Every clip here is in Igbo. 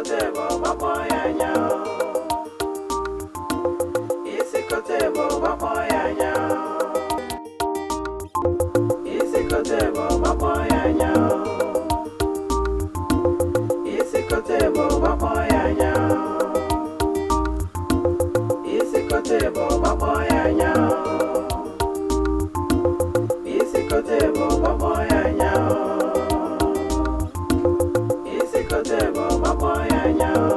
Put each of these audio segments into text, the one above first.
Isi kote ebu gbakpọ ya anya o. Isi kote ebu gbakpọ ya anya o. Isi kote ebu gbakpọ ya anya o. Isi kote ebu gbakpọ ya anya o. Isi kote ebu gbakpọ ya anya o. Isi kote ebu gbakpọ ya anya o. Isi kote ebu gbakpọ ya anya o.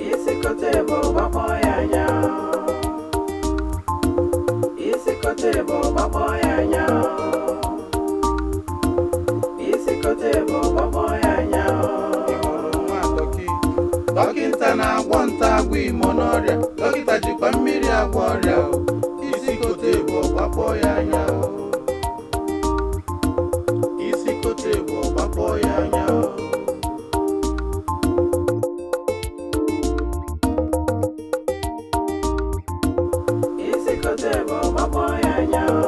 Isi kote ebu gbakpọ ya anya o. Isi kote ebu gbakpọ ya anya o. Isi kote ebu gbakpọ ya anya o. Ị hụrụ nwa dọkịta na-agwọ nta agwọ imo n'ọrịa. Dọkịta jikwa mmiri agwọ ọrịa o. Isi kote ebu gbakpọ ya anya o. Isi kote ebu gbakpọ ya anya o. Isi kote ebu gbakpọ ya anya o.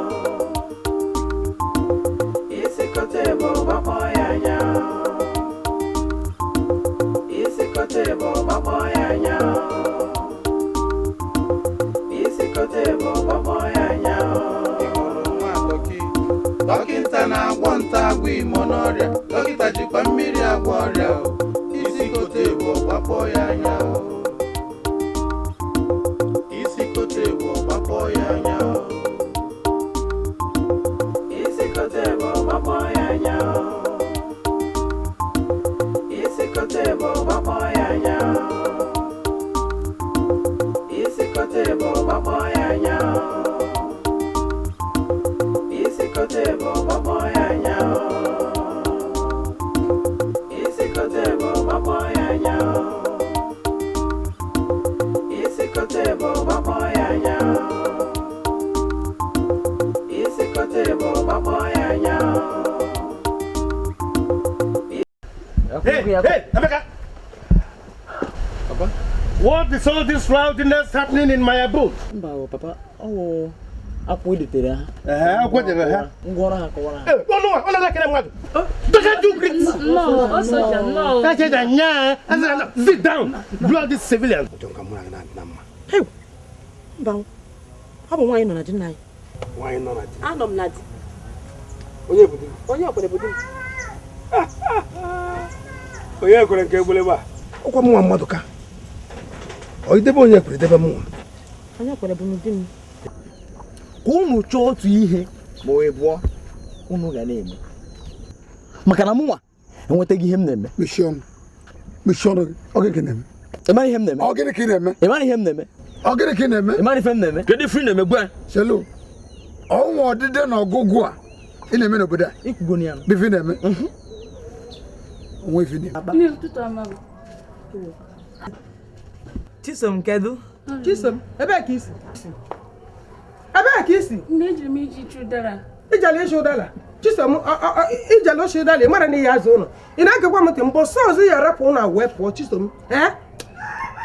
Isi kote ebu gbakpọ ya anya o. Isi kote ebu gbakpọ ya anya o. Isi kote ebu gbakpọ ya anya o. Ị hụrụ nwa dọkịta na-agwọ nta agwọ imo n'ọrịa. Dọkịta jikwa mmiri agwọ ọrịa o. Isi kote ebu gbakpọ ya anya o. Isi kote ebu gbakpọ ya anya o. Isi kote ebu gbakpọ ya anya o. Isi kote ebu gbakpọ ya anya o. Isi kote ebu gbakpọ ya anya o. Isi kote ebu gbakpọ ya anya o. Isi kote ebu gbakpọ ya anya o. Isi kote ebu gbakpọ ya anya o. Isi kote ebu gbakpọ ya anya o. Hey, hey, Emeka! Papa? What is all this rowdiness happening in my abode? Mba o, papa, ọ wụ akwụkwọ editere ha. Ehe, akwụkwọ edere ha. Ngwa ọrụ ha kọwara ha. Hey, ọnụ ọ na-ekele mmadụ. Don't you greet? No, soja, no. That's it, nya. Sit down. Bloody civilian. Hey, mba o. Ọ bụ nwaanyị nọ na di nna anyị. Nwaanyị nọ na di. Anọ m na di. Onye bụ di? Onye ọkwere bụ di m. Onye kwere nke egbelegbe a? Ọkwa mụnwa mmadụ ka ọ idebe onye kwere idebe mụnwa. Onye ọkwere bụ di m. Ka unu chọọ otu ihe ma ọ bụọ unu ga na-eme. Maka na mụnwa enwetaghị ihe m na-eme. Mechie ọnụ. Mechie ọnụ gị. Ọ gịnị ka ị na-eme? Ị mara ihe m na-eme? Ọ gịnị ka ị na-eme? Ị mara ihe m na-eme? Ọ gịnị ka ị na-eme? Ị mara ife m na-eme? Kedu ife ị na-eme gwa? Chelu. Ọnwa ọdịdị na ọgụgụ a ị na-eme n'obodo a. Ikwugo ya. Bụ ife ị na-eme. Onwe ife ị na-eme. Mmiri ụtụtụ ọma bụ. Chisom, kedu? Chisom, ebee ka isi? Ebee ka isi? Nne, ejiri m iji chụ ụdara. Ijele ịchụ ụdara. Chisom, ijele ochi ụdara, ị mara na ihe azụ ụlọ. Ị na-agakwa m ntị mbọ sọ ọzọ ya arapụ ụlọ wee pụọ Chisom. Ee?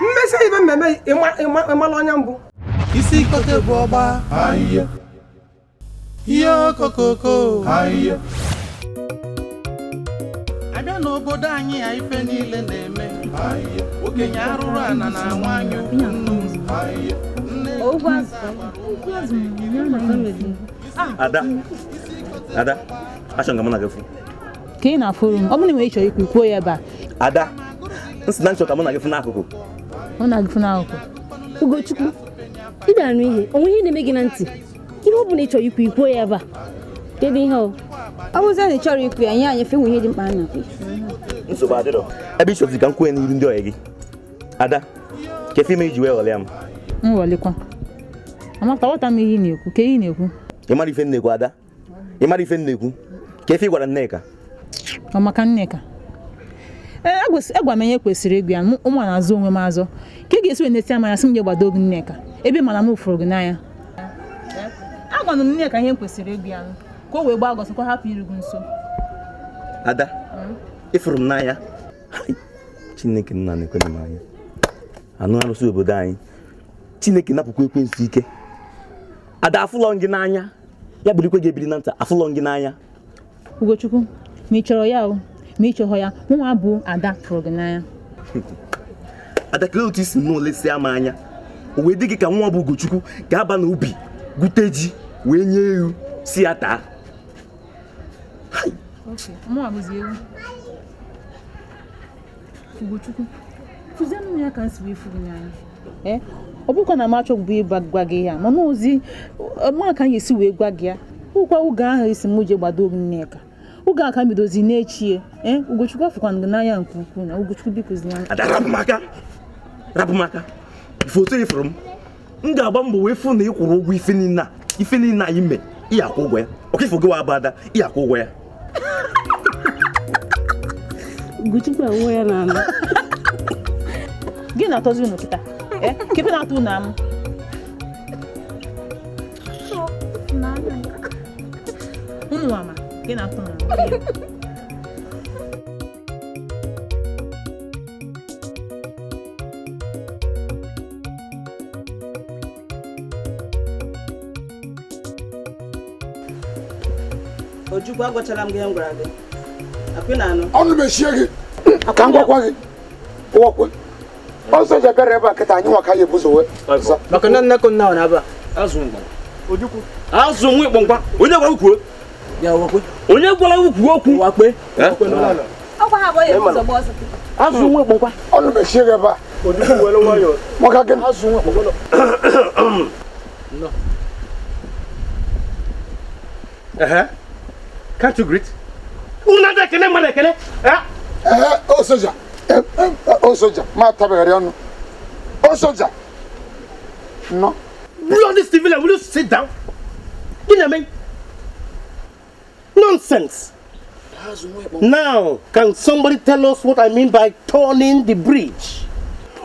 Mmesi ibe mmemme ịmala ọnya mbụ. Isi kote bụ ọgba. Ahịhịa. Ihe okokoko. Ahịhịa. Abịa n'obodo anyị a ife niile na-eme. Ahịhịa. Okenye arụrụ ana na nwaanyị ukwu nnu. Ahịhịa. Nne Ada, Ada, achọrọ m ka mụ na gị fụ. Ka ị na-afụrụ m, ọ bụrụ na ị nwere ịchọrọ ikwu, kwuo ya ebe a. Ada, nsị na nchọ ka mụ na gị fụ n'akụkụ. Ọ na-agụ fụ n'akụkụ. Ugochukwu, ị bịara n'ihe, o nwe ihe na-eme gị na ntị. Ihe ọ bụla ị chọrọ ikwu, ikwuo ya ebe a. Kedu ihe ọ? Ọ bụzie na ị chọrọ ikwu ya, nye anyị efe nwe ihe dị mkpa a na-akwu. Nsogbu adịrọ. Ebe ị chọzi ka m kwuo ya n'iru ndị ọyị gị. Ada, ka efe ime iji wee ghọlịa m. M ghọlịkwa. Amaka, aghọta m ihe ị na-ekwu. Ka ihe ị na-ekwu. Ị mara ife m na-ekwu, Ada? Ị mara ife m na-ekwu? Ka efe ị gwara Nneka? Ọ maka Nneka. Ee, agwa m ihe kwesịrị ịgwa ya, ụmụ a na-azụ onwe m azọ. Ka ị ga-esi wee neti amanya sị m je gbado gị Nneka, ebe mana m fụrụ gị n'anya. Agwana m Nneka ihe m kwesịrị ịgwa ya, ka o wee gbaa gọsọ ka ọ hapụ iru gị nso. Ada, ịfụrụ m n'anya. Hai, Chineke nna na-ekwere m anya. Anụ arụsị obodo anyị. Chineke napụkwa ekwensu ike. Ada, afụlọ gị n'anya. Ya birikwe gị ebiri na nta, afụlọ gị n'anya. Ugochukwu, ma ị chọrọ ya o, Ma ị chọghọ ya, mụnwa bụ Ada fụrụ gị n'anya. Ada, kelee otu isi nnọọ lesia m anya. O wee dị gị ka nwa bụ Ugochukwu ga-aba n'ubi gwute ji wee nye ewu si ya taa. Mụnwa bụzi ewu. Ugochukwu, fụzienụ m ya ka m si wee fụ gị n'anya. Ee, ọ bụkwa na m achọghị ịgwa gwa gị ya, mana ozi mụ ka m ga-esi wee gwa gị ya. Ụkwa oge ahụ esi m je gbado gị Nneka. Oge a ka m bidozi na-echie. Ee, Ugochukwu afụkwana gị n'anya nke ukwuu na Ugochukwu biko zi anya. Ada, rapụ m aka. Rapụ m aka. Foto ifuru m. M ga-agba mbọ wee fụ na ị kwụrụ ụgwọ ife niile a. Ife niile anyị mee, ị akwụ ụgwọ ya. Ọka ifo gị wa abụ Ada, ị akwụ ụgwọ ya. Ugochukwu awụọ ya n'ala. Gị na-atọzi unu kịta. Ee, kefe na-atụ unu amụ. Unu ama, gị na-atụ unu amụ. Ojukwu, agwachala m gị ihe m gwara gị. Akwị na anụ. Ọnụ mechie gị ka m gwakwa gị ụwakwe ọsọ ji bịara ebe a kịta anyị nwa ka ya ebuzo wee za. Maka na nnekọ nna ọ na-aba. Azụ ngwa. Ojukwu. Azụ nwa ịkpọ nkwa. Onye gwara kwuo? Ya wakwe. Onye gwara kwuo okwu? Wakwe. Ọkwa ha abụọ ya ebu ụzọ gba ọsọ. Azụ nwa ịkpọ nkwa. Ọnụ mechie gị ebe a. Ojukwu were nwayọọ. Maka gịnị? Azụ nwa ịkpọ nkwa. Uh-huh. Can't you greet? Una de kene ma de kene. Eh? Ee, o soja. O soja, ma tabeghara ọnụ. O soja. Nọ. Bloody civilian, will you sit down? Gịnị eme? Nonsense. Now, can somebody tell us what I mean by turning the bridge?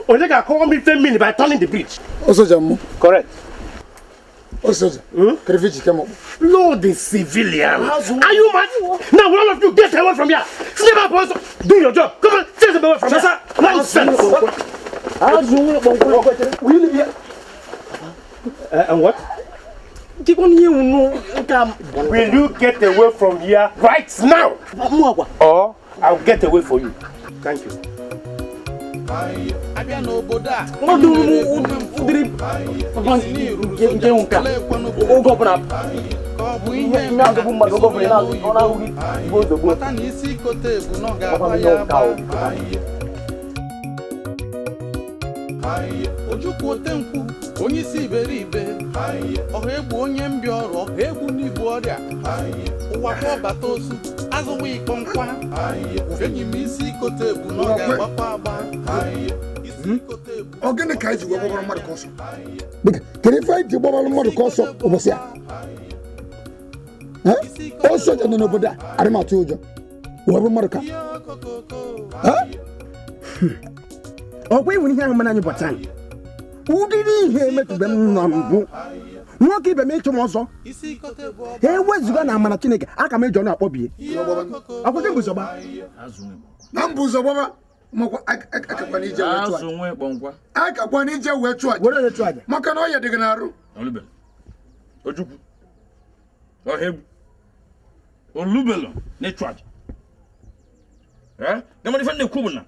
Onye ga-akọwa m ife mean by turning the bridge? O soja mụ. Correct. O soja. Kedu ife ji kem ọkpụ? Lord, the civilian. Are you mad? Now, all of you get away from here. Step up also. Do your job. Come on, get away from here. Nonsense. Will you leave here? And what? Will you get away from here right now? Or I'll get away for you. Thank you. Abịa n'obodo a nke nka oge ọbụla ka ọ bụ ihe na-adọgbu mmadụ oge ọbụla ọ na-ahụ gị bụ ozugbo. Mata na isi kote ebu na ọ ga-agba ya agba. Ojukwu otenkwụ onye isi iberibe ọha egbu onye mbịa ọrụ ọha egbu n'ibu ọrịa ụwa kwa ọbata ozu azụwa ịkpọ nkwa enyi m isi kote ebu na ọ ga-agbakwa agba. Ọ gịnị ka anyị ji wee gbabara mmadụ ka ọsọ? Biko, kedu ife anyị ji gbabara mmadụ ka ọsọ ụbọchị a? O soja nọ n'obodo a, adị m atụ ụjọ. Wee bụ mmadụ ka. Ọkwa ịhụrụ ihe ahụ mere anyị ụbọchị anyị. Ụdịrị ihe emetụbe m na mbụ. Nwoke ibe m ịchụ m ọsọ. Ewezuga na amara Chineke, aka m eji ọnụ akpọbie. Ọkwa gị bụ ụzọ gba. Na mbụ ụzọ gbaba. Makwa akakwana ije wee chụọ aja. Akakwana ije wee chụọ aja. Were chụọ aja. Maka na ọya dị gị n'arụ. Olubelo. Ojukwu. Ọha egwu. Olubelo na-ịchụ aja. Eh? Gamara ife na-ekwu bụ na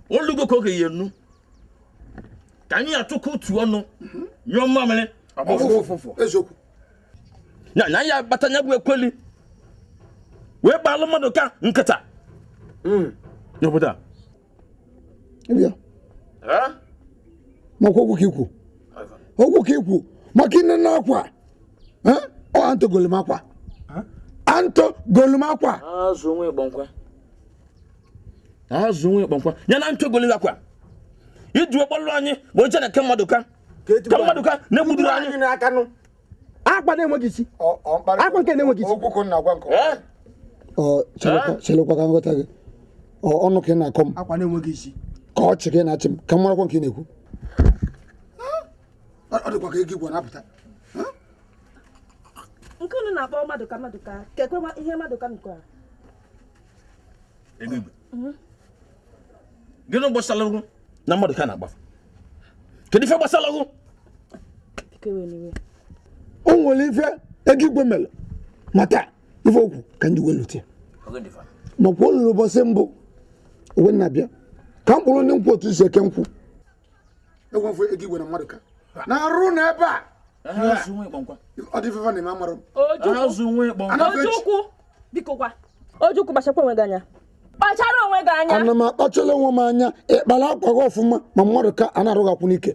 olugo ka oge ya enu. Ka anyị atụkọ otu ọnụ nyụọ mmamịrị. Eziokwu. Na na ya bata nya bụ ekweli. Wee gbalụ mmadụ ka nkịta. N'obodo a. Bịa. Makwa okwu ka ikwu. Okwu ka ikwu. Maka ine na akwa. Ọ Anto golu m akwa. Anto golu m akwa. Azụ nwa ịkpọ nkwa. Azụ nwa ịkpọ nkwa. Ya na Anto golu akwa. Iji okpolu anyị bụ oche na ke mmadụ ka. Ka mmadụ ka na-egbuduru anyị n'aka nụ. Akwa na-enweghị isi. Akwa nke na-enweghị isi. Okwu ka m na-agwa nke ọma. Ọ chelekwa ka m ghọta gị. Ọnụ ka ị na-akọ m. Akwa na-enweghị isi. Ka ọchị gị na-achị m ka m marakwa nke ị na-ekwu. Ọ dịkwa ka ego igwe na-apụta. Nke unu na-akpọ Maduka Maduka kekwe ihe Maduka mekwara. Ego igwe. Gịnị gbasara gị na Maduka na-agba? Kedu ife gbasara gị? O nwere ife ego igwe mere ma taa ife okwu ka ndị welute. Makwa olulu ụbọchị mbụ onwe na-abịa ka mkpụrụ ndị nkwụ otu si eke nkwụ egwefụ ego igwe na mmadụ ka na-arụ na ebe a ọ dị fefa na-eme amarụ m. Ojukwu biko kwa Ojukwu kpachakwa onwe gị anya, kpachara onwe gị anya. Ana m akpachala onwe m anya ịkpara akwa gị ọfụma ma mmadụ ka a na-arụ gị akwụ n'ike.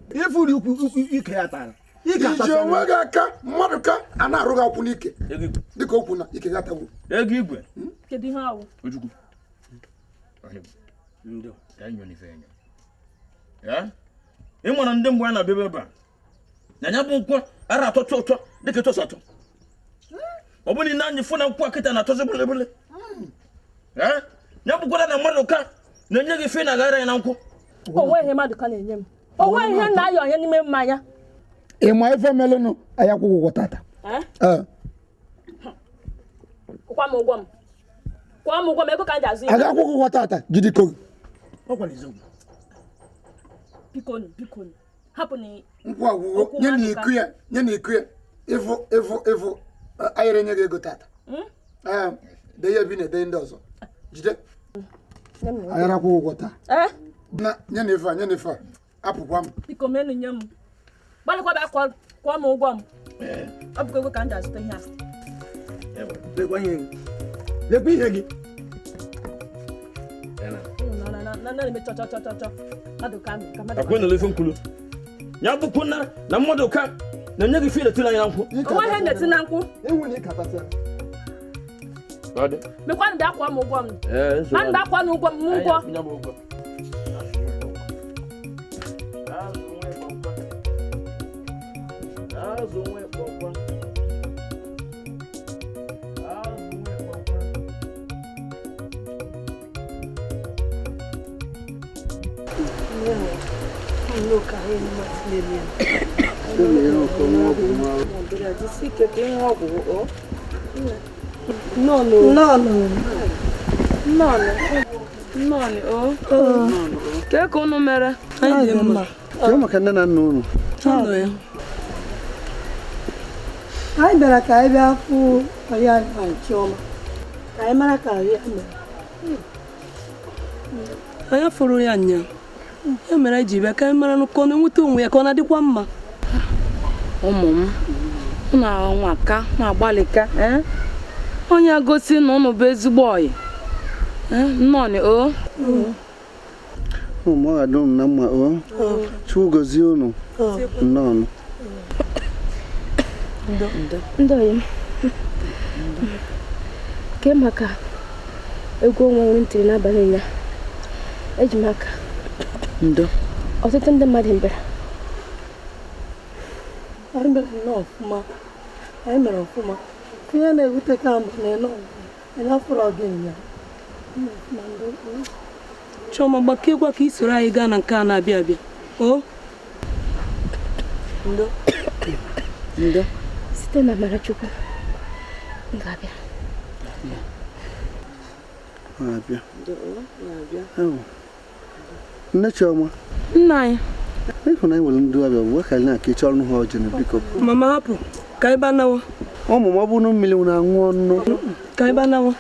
Iji onwe gị aka mmadụ ka a na-arụ gị akwụ n'ike dịka okwu na ike ya tagbu. Ego igwe. Kedu ihe awụ? Ojukwu. Ị nwere ndị mgbe a na-abịa ebe a na ya bụ nkwụ ara atọtọ ụtọ dịka ịtọsọ atọ. Ọ bụrụ na anyị fụ na nkwụ akịta na-atọzi bụlịbụlị. Ya bụkwara na mmadụ ka na-enye gị ife na-aghara ya na nkwụ. O nweghị ihe mmadụ ka na-enye m. O nweghị ihe na-ayọ onye n'ime mmanya. Ị ma ife melenụ anyị akwụghị ụgwọ tata. Kwụkwa m ụgwọ m. Kwụọ m ụgwọ m ego ka m ji azụ ihe. Aga akwụghị ụgwọ tata jide iko gị. Biko biko hapụ na nkwụ agwụgwọ nye na iku ya nye na iku ya ịfụ ịfụ ịfụ anyere enye gị ego tata. Dee ya bi na ede ndị ọzọ jide. Anyere akwụghị ụgwọ taa. Nye na ife a nye na ife a apụkwa m. Biko menụ nye m. Gbalịkwa bịa kwụọ m ụgwọ m. Ọ bụkwa ego ka m ji azụta ihe a. Lekwa ihe gị. Akwụna ife nkwulu. Ya bụkwa na mmadụ ka na-enye gị ife na-eti na nkwụ. O nweghị ihe na-eti na nkwụ. Mekwanụ bịa kwụọ m ụgwọ m. Manụ bịa kwụọ m ụgwọ m ụgwọ. Ka unu mere? Maka nne na nna unu. Anyị bịara ka anyị bịa fụ ọya anyị Chioma ka anyị mara ka ahụ ya mere. Anyị fụrụ ya nya. Ya mere anyị ji bịa ka anyị mara ka ọ na-enweta onwe ya ka ọ na-adịkwa mma. Ụmụ m unu anwa ka na-agbalịka onye gosi na unu bụ ezigbo ọyị. Nnọọ o. Ụmụ ọ ga-adị unu na mma o. Chukwu gozie unu. Nnọọ. Ndị ọyị m ke maka egwu onwe m tiri n'abalị ụnyaahụ eji m aka. Ndo. Ọtụtụ ndị mmadụ bịara. Anyị mere nnọọ ọfụma. Anyị mere ọfụma. Ihe na-ewute ka mbụ na ịnọ anyị afụrọ gị nya. Chioma gbakekwa ka i soro anyị gaa na nke a na-abịa abịa. O. Ndo. Ndo. Site na amara Chukwu m ga-abịa. Na-abịa. Nne Chioma. Nna anyị. Ịhụ na anyị nwere ndị ọbịa bụ ka anyị na-aka ọrụ ha ọjị biko. Mama hapụ ka anyị banawa. Ụmụ m ọ bụrụ na mmiri na-aṅụ ọnụ. Ka anyị banawa.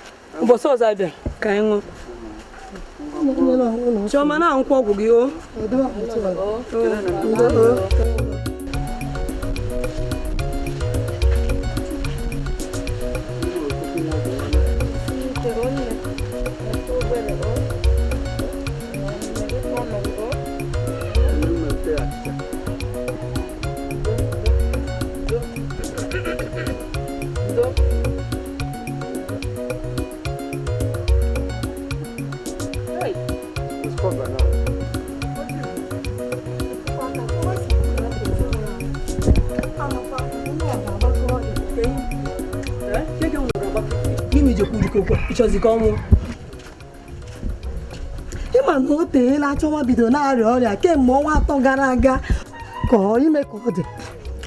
Ụbọchị ọzọ abịa ka anyị ṅụọ. Chioma na-aṅụkwa ọgwụ gị o. Ịma na o teela Chioma bido na-arịa ọrịa kemgbe ọnwa 3 gara aga ka ọ ime ka ọ dị.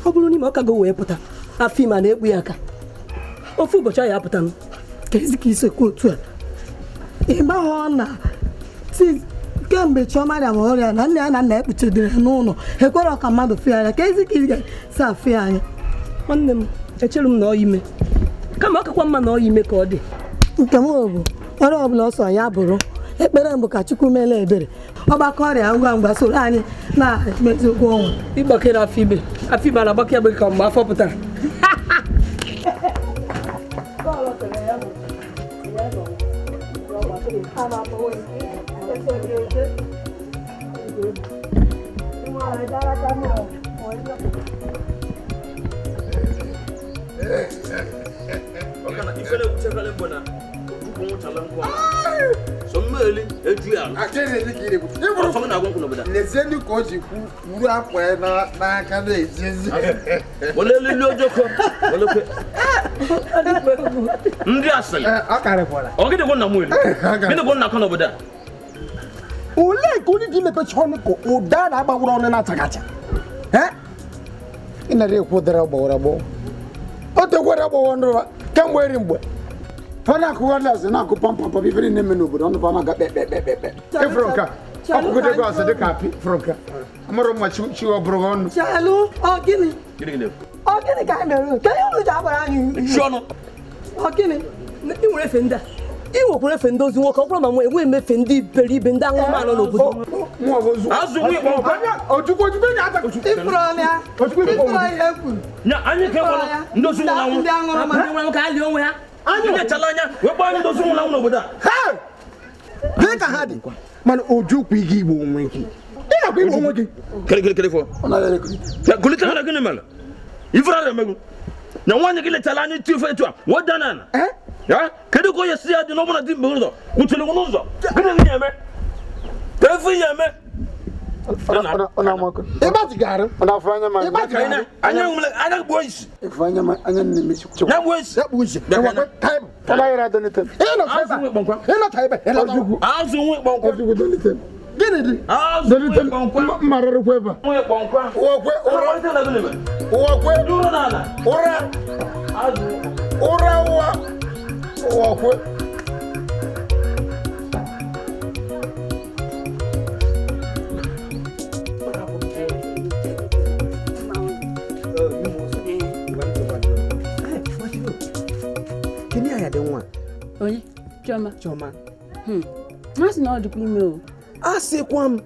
Ọ bụrụ n'ime ọ ka go wee pụta afọ ime na-ekpu ya aka ofu ụbọchị ọ ya apụta ka ezi ka isekwu otu a ị maghị na kemgbe Chioma rịara ọrịa na nne ya na nna ekpuchidere ya n'ụlọ ekwerọ ka mmadụ fịa anya ka ezi ka ị ga-esi afịa anya. Nwanne m echere m na ọ ime kama ọ kakwa mma na ọ ime ka ọ dị. Nke m bụ Ọrịa ọbụla ọsọ ya bụrụ ekpere mbụ ka Chukwu meela ebere. Ọgbakọ ọrịa ngwa ngwa soro anyị na-emezi ụgwọ ọnwa. Ịgbakere afọ ime. Afọ ime na-agbake agbe ka mgbe afọ pụtara. N'ezienụ ka o ji kwuru akwa ya n'aka na-ezi ezi. Ndị asịrị. Ọ gịnị bụ nna m weli? Gịnị bụ nna akọ n'obodo a? Olee ka onye ji mepecha ọnụ ka ụda na-agbawara ọnụ na-achagacha? Ị nara ekwu ụdara gbawara agbọwọ. O tekwara agbọwọ ndụwa kemgbe eri mgbe. Fana akụghọrị azụ na-akụ pampam ife niile eme n'obodo ọnụ fana ga kpe kpe kpe kpe. Ịfụrụ nka ọkụgide gị ọsọ dịka apị fụrụ nka. Amụrụ mma chi ọ bụrụ ọnụ. Chalụ, ọ gịnị? Ọ gịnị ka anyị mere? Ka ihe unu ji agbara anyị? Ọ gịnị? Ị nwere efe ndị a. Ị nwekwara efe ndị ozi nwoke, ọ bụrụ ma nwe enweghị m efe ndị iberibe ndị aṅụrụma nọ n'obodo. Azụ nwa ịkpọ nkwa. Ojukwu ojukwu ị na-ata. Ịfụrụ ọnụ ya. Ịfụrụ ihe kwuru. Nya anyị ka ịkpọrọ ndị ozi nwụrụ anwụ. Ndị aṅụrụma ndị nwụrụ anwụ ka ha lie onwe ha. Anyị na-echala anya wee kpọọ anyị ndị ozi nwụrụ anwụ n'obodo a. Dị ka ha dị. Mana Ojukwu ị ga-igbo onwe gị. Ị ga-akwa igbo onwe gị. Kere kere fọ. Kulite mere gịnị mere? Ifere ara emegbu. Na nwaanyị gị lechala anya iti ofe etu a, wee daa n'ala. Ya? Kedu ka onye si ya dị n'ọbụna dị mgbe ụzọ? Kwuchiri gị n'ụzọ. Gịnị gị na-eme? Ka efu ihe eme? Ịgbatịgarị. Anya anya gbuo isi. Anya na-emechi. Ya gbuo isi. Ya gbuo isi. Azụ nwa ịkpọ nkwa. Gịnị dị? Azụ nwa ịkpọ nkwa. Mmarịrịkwa ebe a. Nwa ịkpọ nkwa. Ụwakwe ụra. Ụwakwe. Duru n'ala. Ụra. Ụra ụwa. Ụwakwe. Onye? Chioma. Chioma. Ha sị na ọ dịkwa ime o. Asịkwa m.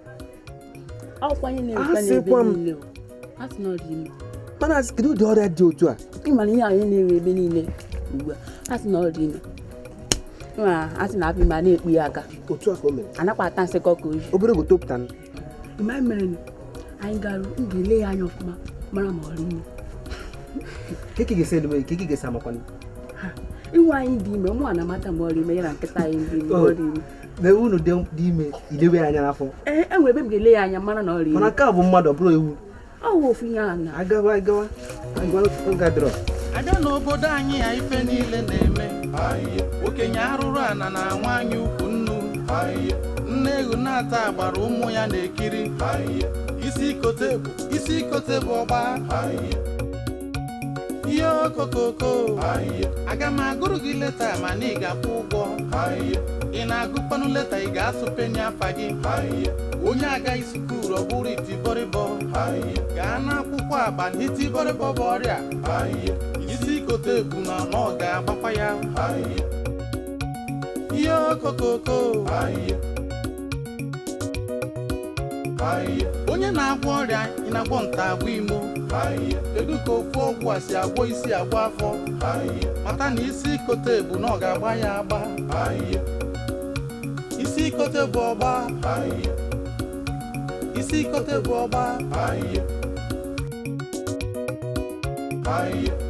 Ọkwa anyị na-ewekwa n'ebe niile o. Ha sị na ọ dị ime. Mana kedu ụdị ọrịa dị otu a? Ị mara ihe anyị na-ewe ebe niile ugbu a. Ha sị na ọ dị ime. Ma ha sị na afọ ime a na-ekpu ya aka. Otu a ka o mere. Anakwa ata nsị ka ọka oji. Obere oge topụta. Ime mere anyị garụ m ga-ele ya anya ọfụma mara ma ọ dị ime. Keke ga-esi elu keke ga-esi amakwanụ. Iwu anyị dị ime, ụmụ na-amata ma ọrịa ime ya na nkịta anyị dị ime ọrịa ime. Na ewu unu dị ime ilewe ya anya n'afọ. Ee, enwere ebe m ga-ele ya anya mara na ọrịa ime. Mana nke a bụ mmadụ ọ bụrụ ewu. Ọ wụ ofu ihe ahụ na. Agawa agawa agawa gadrọ. Abịa n'obodo anyị ya ife niile na-eme. Okenye arụrụ ana na nwaanyị ukwu nnu. Nne ewu na-ata agbara ụmụ ya na-ekiri. Isi ikote bụ ọgba. Ihe okokoko. Aga m agụrụ gị leta mana ị ga-akwụ ụgwọ. Ị na-agụkwanụ leta ị ga-asụpenye afa gị. Onye agaghị sukuru ọ bụrụ itibọrịbọ. Gaa n'akwụkwọ agba na itibọrịbọ bụ ọrịa. Isi ikote bụ na ọ ga-agbakwa ya. Ihe okokoko. Onye na-agwọ ọrịa ị na-agwọ nta agwọ imo. Kedu ka ofu ọgwụ a si agwọ isi agwọ afọ? Mata na isi ikote bụ na ọ ga-agba ya agba. Isi ikote bụ ọgba. Isi ikote bụ ọgba.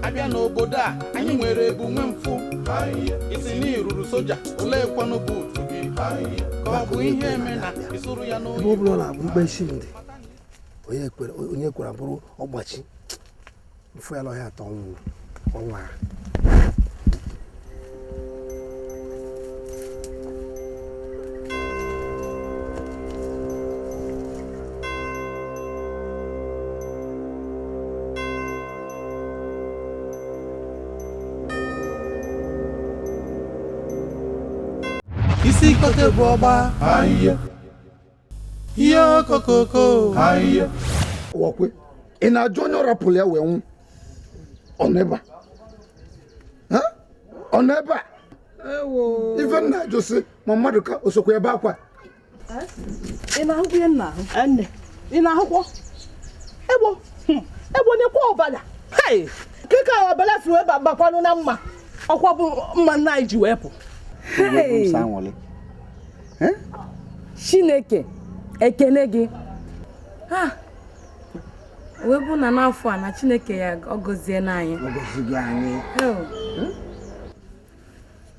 Abịa n'obodo a anyị nwere ebunwe mfụ. Isi na iruru soja olee kwanụ buutu gị? Ka ọ bụ ihe eme na ịsụrụ ya n'oyibo. Ebe ọ bụla na-abụ mkpeshi ndị onye kwere bụrụ ọgbachi mfu ya lọhịa atọ ọnwa. Isi ikote bụ ọgba. Ihe okokoko. Ụwakwe, ị na-ajụ onye ọrapụrụ ya wee nwụ? Ọ nọ ebe a? Ọ nọ ebe a? Ife nna ajụ sị ma mmadụ ka o sokwa ebe akwa. Ị na-ahụkwa ihe m na-ahụ? Ị na-ahụkwa? Egbo, egbo nekwa ọbara. Hei, nke ka ọbara si wee bakwanụ na mma. Ọkwa bụ mma nna anyị ji wee pụ. Hey! Chineke ekene gị. Ha wee bụ na n'afọ a na Chineke ya ọ gọzie n'anyị. Oh.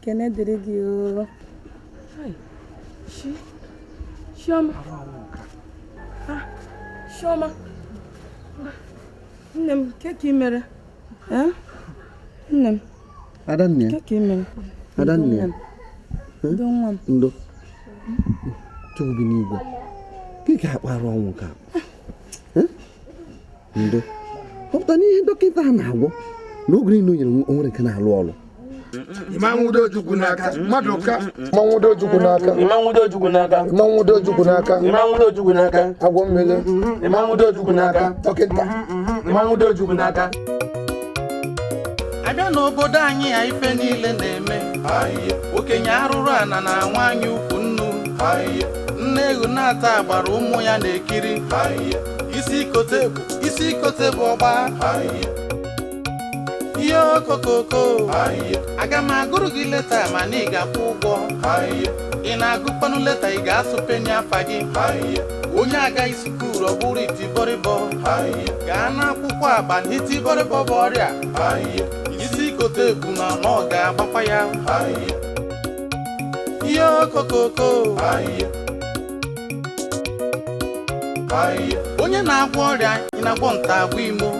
Ekene dịrị gị o. Hai, Chioma. Ah, Chioma. Nne m, ke ka ị mere? Eh? Nne m, Adanne. ke ka ị mere? Adanne. Ndo nwa m. Ndo. Chukwu bi n'igwe. Gị ka akpara ọnwụ ka. Ndo. Ọ pụtara n'ihe dọkịta a na-agwọ na oge niile o nyere o nwere nke na-alụ ọlụ. Ịma nwudo Ojukwu n'aka. Mmadụ ka. Ịma nwudo Ojukwu n'aka. Ịma nwudo Ojukwu n'aka. Ịma nwudo Ojukwu n'aka. Ịma nwudo Ojukwu n'aka. Agwọ mmiri. Ịma nwudo Ojukwu n'aka. Dọkịta. Ịma nwudo Ojukwu n'aka. Abịa n'obodo anyị a ife niile na-eme. Okenye arụrụ ana na nwaanyị ukwu nnu. Nne ewu na-ata agbara ụmụ ya na-ekiri. Isi kote bụ ọgba. Ihe okokoko. Aga m agụrụ gị leta mana ị ga-akwụ ụgwọ. Ị na-agụkwanụ leta ị ga-asụpenye afa gị. Onye agaghị skuul ọ bụrụ itibọrịbọ. Gaa n'akwụkwọ agba na itibọrịbọ bụ ọrịa. Isi kote bụ na ọ ga-agbakwa ya. Ihe okokoko. Onye na-agwọ ọrịa ị na-agwọ nta agwọ imo.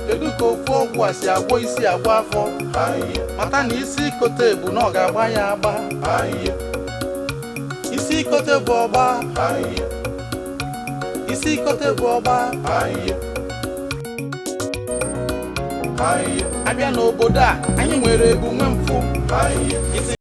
Kedu ka ofu ọgwụ a si agwọ isi agwọ afọ? Mata na isi kote bụ na ọ ga-agba ya agba. Isi kote bụ ọgba. Isi kote bụ ọgba. Abịa n'obodo a anyị nwere ebu nwe mfụ. Isi